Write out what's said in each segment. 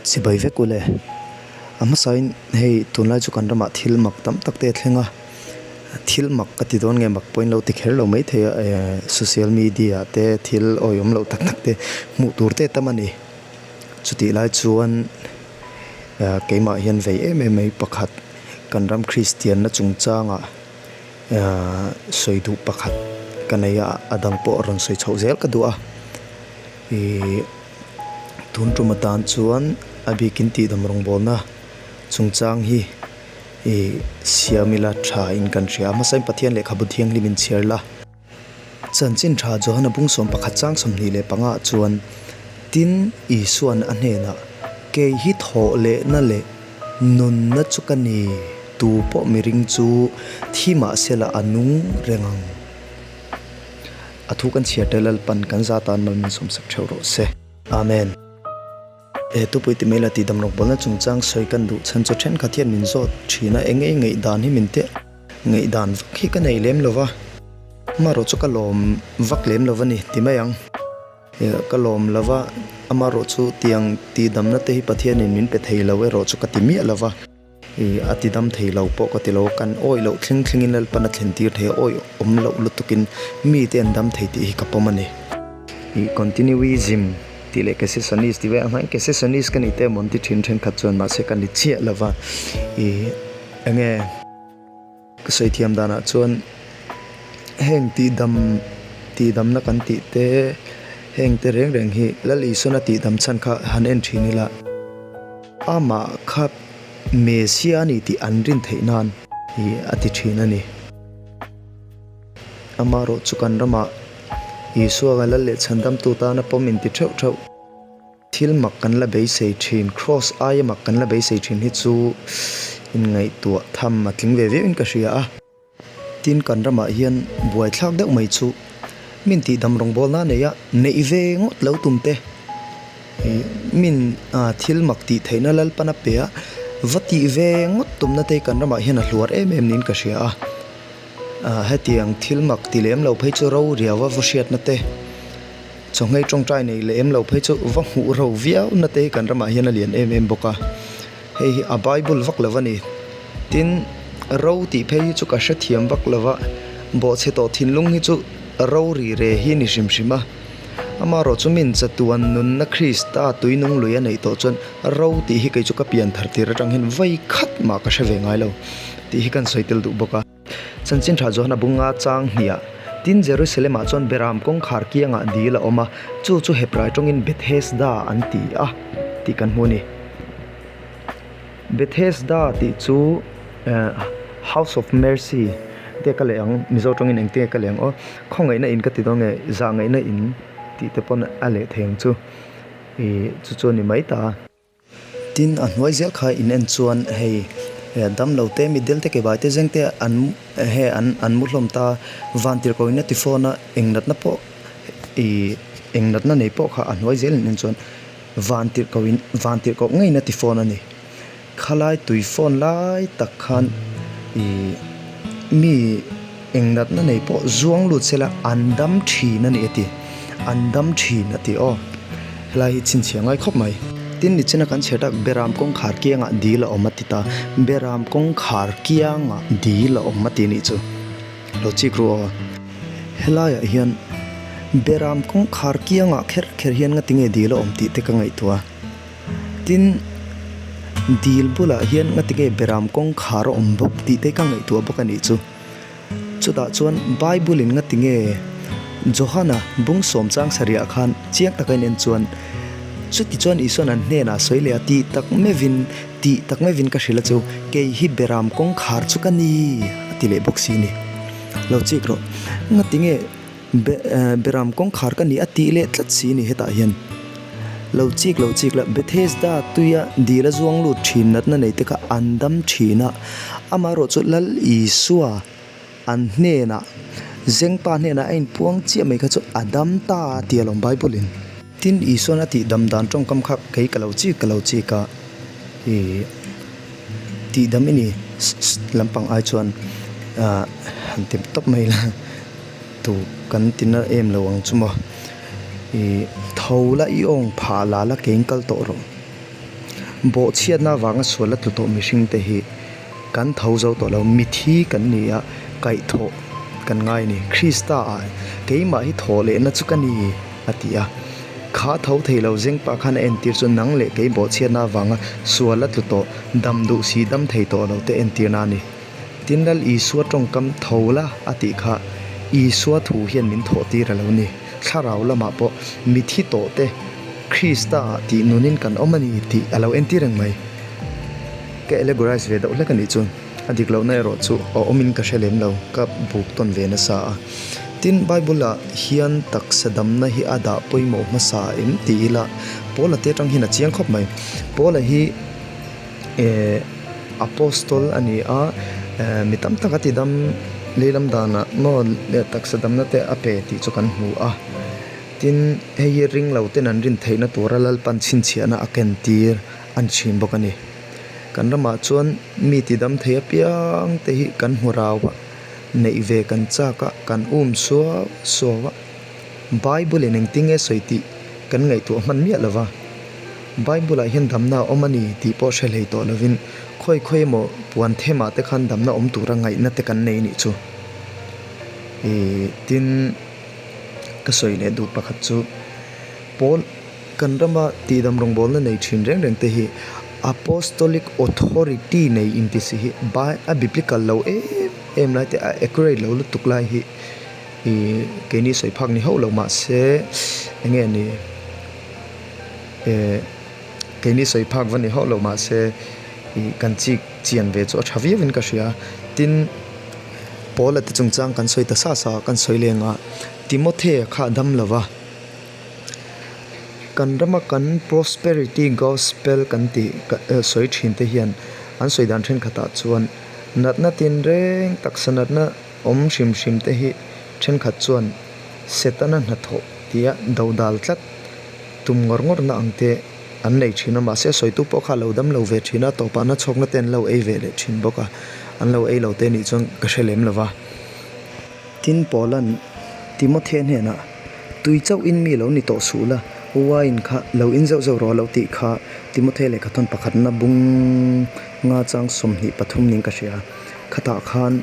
Chibai vek ule. A hmasain hei tunlai chu kan ramah thil mak tam tak te a thleng a, thil mak ka ti dawn nge mak pawhin lo ti kher lo maithei a eh social media ah te thil awihawm loh tak tak te hmuh tur te tam a ni. Chutih lai chuan eh keimah hian vei em em mai pakhat kan ram Kristianna chungchangah eh sawi duh pakhat ka nei a, a dang pawh rawn sawi chhoh zel ka duh a. Ihh tun tum atan chuan a bikin tihdam rawngbawlna chungchang hi ih siam ila tha in kan hria a hmasain Pathian lehkhabu thianghlim in chhiar la. Chanchin tha Johana bung 11 chang 25 ah chuan tin Isua'n a hnenah kei hi thawh lehna leh nunna chu ka ni tu pawh miring chu thi mahsela a nung reng ang. A thu kan chhiar te Lalpan kan za tan mal min sawmsak theuh rawh se. Amen. He thupui ti mai la tih damrawk bawlna chungchang sawi kan duh chhan chu thenkhat hian min zawt thin a, eng nge ngaihdan hi min teh ngaihdan vak hi ka nei lem lo va, amaherawh chu ka lawm vak lem lo va ni ti mai ang. Ka lawm lo va, amaherawh chu tiang tihdamna te hi Pathianin min pe thei lo erawh chu ka ti miah lo va. Ih, a ti dam thei lo pawh ka ti lo, kan awih loh thleng thlengin Lalpan a thlen tir thei a, awih awm loh lutukin mite an dam thei tih hi ka pawm a ni. Ih, continuism tih leh cessationist tih velah hmain cessationist ka nih te emaw an ti thin thenkhat chuan mahse ka ni chiah lo va, ih, enge. Ka sawi thiam danah chuan heng tihdam tihdamna kan tih te heng te reng reng hi Lal Isuan a tihdam chhan kha han en thin ila amah kha Messia a ni tih an rin theih nan hi a ti thin a ni. Amaherawh chu kan ramah Isua ka Lal leh Chhandamtu tana pawm inti theuh theuh. Thil mak kan la beisei thin, Kraws aia mak kan la beisei thin hi chu inngaihtuah tham a tling ve viauin ka hria a. Tin, kan ramah hian buaithlak deuh mai chu min tihdam rawngbawlna a nei a, neih ve ngawt lo tum te, min thil mak tih theihna Lalpan a pe a, va tih ve ngawt tumna te hi kan ramah hian a hluar em em niin ka hria a. Hetiang thil mak ti lem lo phei chu ro riau a va hriatna te. Chawhmeh tawngtai nei leh em lo phei chu va hmuh ro viau na te hi kan ramah hian a lian em em bawk a, hei hi a bible vak lo a ni. Tin, ro tih phei hi chu ka hrethiam vak lo va, bawhchhe tawh thinlung hi chu ro ri re hi a ni hrim hrim a. Amaherawh chu min chatuan nunna Krista tuinung lui a neih tawh chuan ro tih hi kei chu ka pian thar tir atang hian vai khat mah ka hre ve ngai lo tih hi kan sawi tel duh bawk a. Chanchin tha Johana bunga chang hniah, Tin, Jerusalem-ah chuan Beram kawngkhar kiangah dil a awm a, chu chu Hebrai tawngin Bethesda an ti a tih kan hmu a ni. Bethesda tih chu House of Mercy te ka leh ang, Mizo tawngin engtin nge ka leh ang aw, khawngaihna in ka ti dawn nge, zahngaihna in tih te pawn a leh thei ang chu, ih chu chu a ni mai ta. Tin, a hnuai zel kha in en chuan hei damlo te mitdel te kebai te zeng te an he an an mu hlawm ta vantirhkoh in a ti phone a eng natna pawh ih eng natna nei pawh kha a hnuai zel in en chuan vantirhkoh in vantirhkoh ngeiin a ti phone a ni. Khalai tui phone lai tak khan ih mi eng natna nei pawh zuang lut sela an dam thin a ni a ti an dam thin a ti aw helai hi chhinchhiah ngai khawp mai. Tin nichina kan chhiar tak Beram kawngkhar kiangah dil a awm a ti ta Beram kawngkhar kiangah dil a awm a ti nih chu lo chik ru aw. Helaiah hian Beram kawngkhar kiangah kher kher hian nga tinge dil a awm tih te ka ngaihtuah a. Tin, dil bulah hian nga tinge Beram kawngkhar a awm bawk tih te ka ngaihtuah bawk a nih chu. Chutah chuan Bible in nga tinge Johana bung sawm chang sarihah khan chiang taka in en chuan chuti chuan Isuan an hnenah sawi leh a tih tak meuhin tih tak meuhin ka hrilh a chu kei hi Beram kawngkhar chu ka ni a ti leh bawk si a ni. Lo chik rawh. Nga tinge Beram kawngkhar ka ni a tih leh tlat si a ni hetah hian. Lo chik lo chik la, Bethesda tuia dil a zuang lut thin natna nei te kha an dam thin a, amaherawh chu Lal Isua an hnenah Zengpa hnenah a inpuang chiah mai kha chu a dam ta a ti alawm Bible in. Tin, Isuan a tih dam dan tawngkam kha kei ka lo chik ka lo chik a, ih tih dam i ni lampang ai chuan ah han ti tawp mai la. Tu kan ti na em lo ang chu maw? Ih tho la i awng phah la la keng kal tawh rawh. Bawhchhiatna avanga sual a tlu tawh mihringte hi kan tho zo tawh lo, mithi kan ni a, kaihthawh kan ngai a ni. Krista ah keimah hi thawh lehna chu ka ni a ti a. Kha tho thei lo zengpa khan a entir chu nang leh kei bawhchhiatna avanga sual a tlu tawh, dam duh si dam thei tawh lo te entirna a ni. Tin Lal Isua tawngkam tho la a tih kha Isua thu hian min thawh tir a lo ni. Thlarau lamah pawh mithi tawh te Krista ah tih nunin kan awm a ni tih a lo entir reng mai. Ka allegorize ve deuh hlek a nih chu. A dik lohna erawh chu a awmin ka hre lem lo, ka buk tawn ve nasa a. Tin Bible ah hian taksa damna hi a dah pawimawh hmasa em ti ila Paula te atang hian a chiang khawp mai. Paula hi. Eh Apostol a ni a, eh mi tam tak a ti dam lehlam danah maw leh taksa damna te a pe tih chu kan hmu a. Tin, hei hi ring lo ten an rin theihna tura Lalpan chhinchhiahna a ken tir a ni thin bawk a ni. Kan ramah chuan mi ti dam thei apiang te hi kan hmu rau a, neih ve kan chak a, kan um suau suau a. Bible in engtin nge sawi tih kan ngaihtuah hman miah lo va. Bible ah hian damna a awm a ni tih pawh hre hlei tawh lovin khawi khawi emaw puan themah te khan damna awm tura ngaihna te kan nei nih chu. Ih tin ka sawi leh duh pakhat chu Paul kan rama tihdam rawngbawlna nei thin reng reng te hi Apostolic authority nei inti si hi a biblical lo em em lai te a accurate lo lutuk lai hi ih keini sawi phak ni hauh lo mahse eng nge ni. Eh keini sawi phak va ni hauh lo mahse ih kan chik chian ve chu a tha viau in ka hria tin Paula te chungchang kan sawi ta sa sa a kan sawi leng a Timothea kha a dam lo va kan rama kan prosperity gospel kan tih sawi thin te hian an sawi dan thenkhatah chuan natna tinreng taksa natna awm hrim hrim te hi thenkhat chuan Setana hnathawh tia dodal tlat tum ngawr ngawr na ang te an nei thin a, mahse sawitu pawh kha a lo dam lo ve thin a, tawpah na chhawkna te an lo ei ve leh thin bawk a, an lo ei lo te nih chuan ka hre lem lo va. Tin Paula'n Timothea hnenah, Tui chauh in mi lo ni tawh suh la, wine kha lo in zeuh zeuh rawh a lo tih kha Timothea lehkhathawn pakhatna bung nga chang 23 niin ka hria. Khatah khan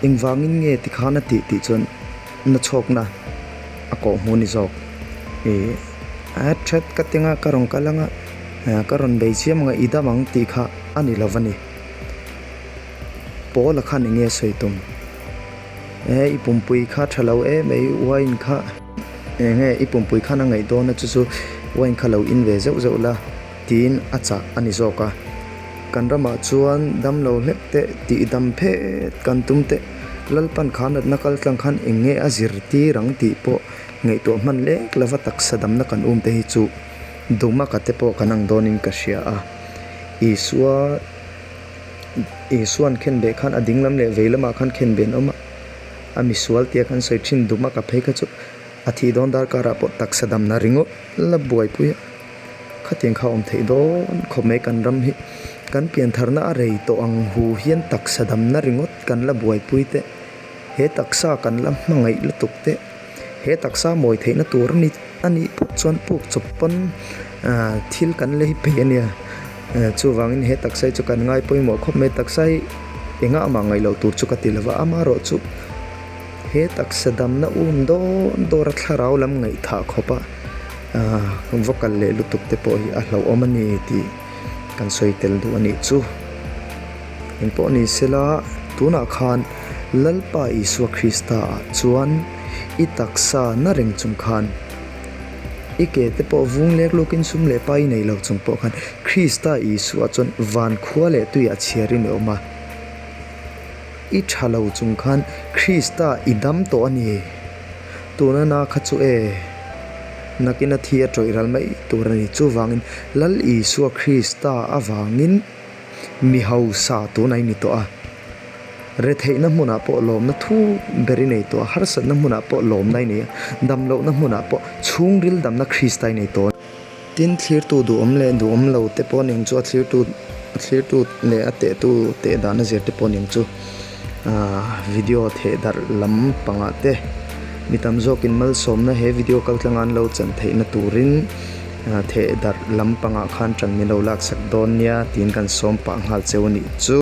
engvangin nge tikhan a tih tih chuan na chhawkna a kawh hmu ni zawk. Ih a that ka tinga ka rawn kal anga ka rawn bei chiam anga i dam ang tih kha a ni lo va ni. Paula khan eng nge a sawi tum? E i pumpui kha tha lo em mai wine kha eng nge i pumpui khan a ngaih dawn a chu chu wine kha lo in ve zeuh zeuh la tiin a chah a ni zawk a. Kan ramah chuan damlo hlek teh tih dam phet kan tum teh. Lalpan kha natna kal tlang khan eng nge a zirtir ang tih pawh ngaihtuah hman lek lova taksa damna kan um te hi chu Dumaka te pawh kan ang dawnin ka hria a. Isua Isua'n khenbeh khan a ding lam leh vei lamah khan khenbeh an awm a, a misual tia kan sawi thin Dumaka phei kha chu a thih dawn darkarah pawh taksa damna ringawt la buaipui a. Khatiang kha awm theih dawn khawp mai kan ram hi. Kan piantharna a rei tawh ang hu hian taksa damna ringawt kan la buaipui teh. He taksa kan la hmangaih lutuk teh. He taksa mawi theihna tur a ni a nih phawt chuan puk chawp pawn ah thil kan lei peih a nia. Chuvangin he taksa hi chu kan ngai pawimawh khawp mai. Taksa hi engah amah ngaih loh tur chu ka ti lova amaherawhchu he taksa damna um dawn dawra thlarau lam ngaihthah khawp a. Ahh va kal leh lutuk te pawh hi a hlauhawm a ni tih kan sawi tel duh a nih chu. Engpawh ni sela tunah khan Lalpa Isua Krista ah chuan i taksa na reng chung khan i ke te pawh vung lek lukin sum leh pa i nei lo chung pawh khan Krista Isua chuan van khua leh tuiah chhiarin i awm a. I tha lo chung khan Krista i dam tawh a ni. Tuna na kha chu e, nakin a thi a tawih ral mai tur a ni. Chuvangin Lal Isua Krista avangin mi hausa tuna i ni tawh a. Retheihna hmunah pawh lawmna thu ber i nei tawh a, harsatna hmunah pawh lawmna i nei a, damlohna hmunah pawh chhungril damna Krista i nei tawh a ni. Tin, thlirtu duhawm leh duhawm lo te pawh ning chu a thlirtu a thlirtu leh a tehtu teh dan a zir te pawh ning chu aah video theh darh lam pangah te mi tam zawkin malsawmna he video kal tlanga an lo chan theihna turin Theh darh lampangah khan ṭan min lo laksak dawn nia tiin kan sawm pah nghal cheu a nih chu.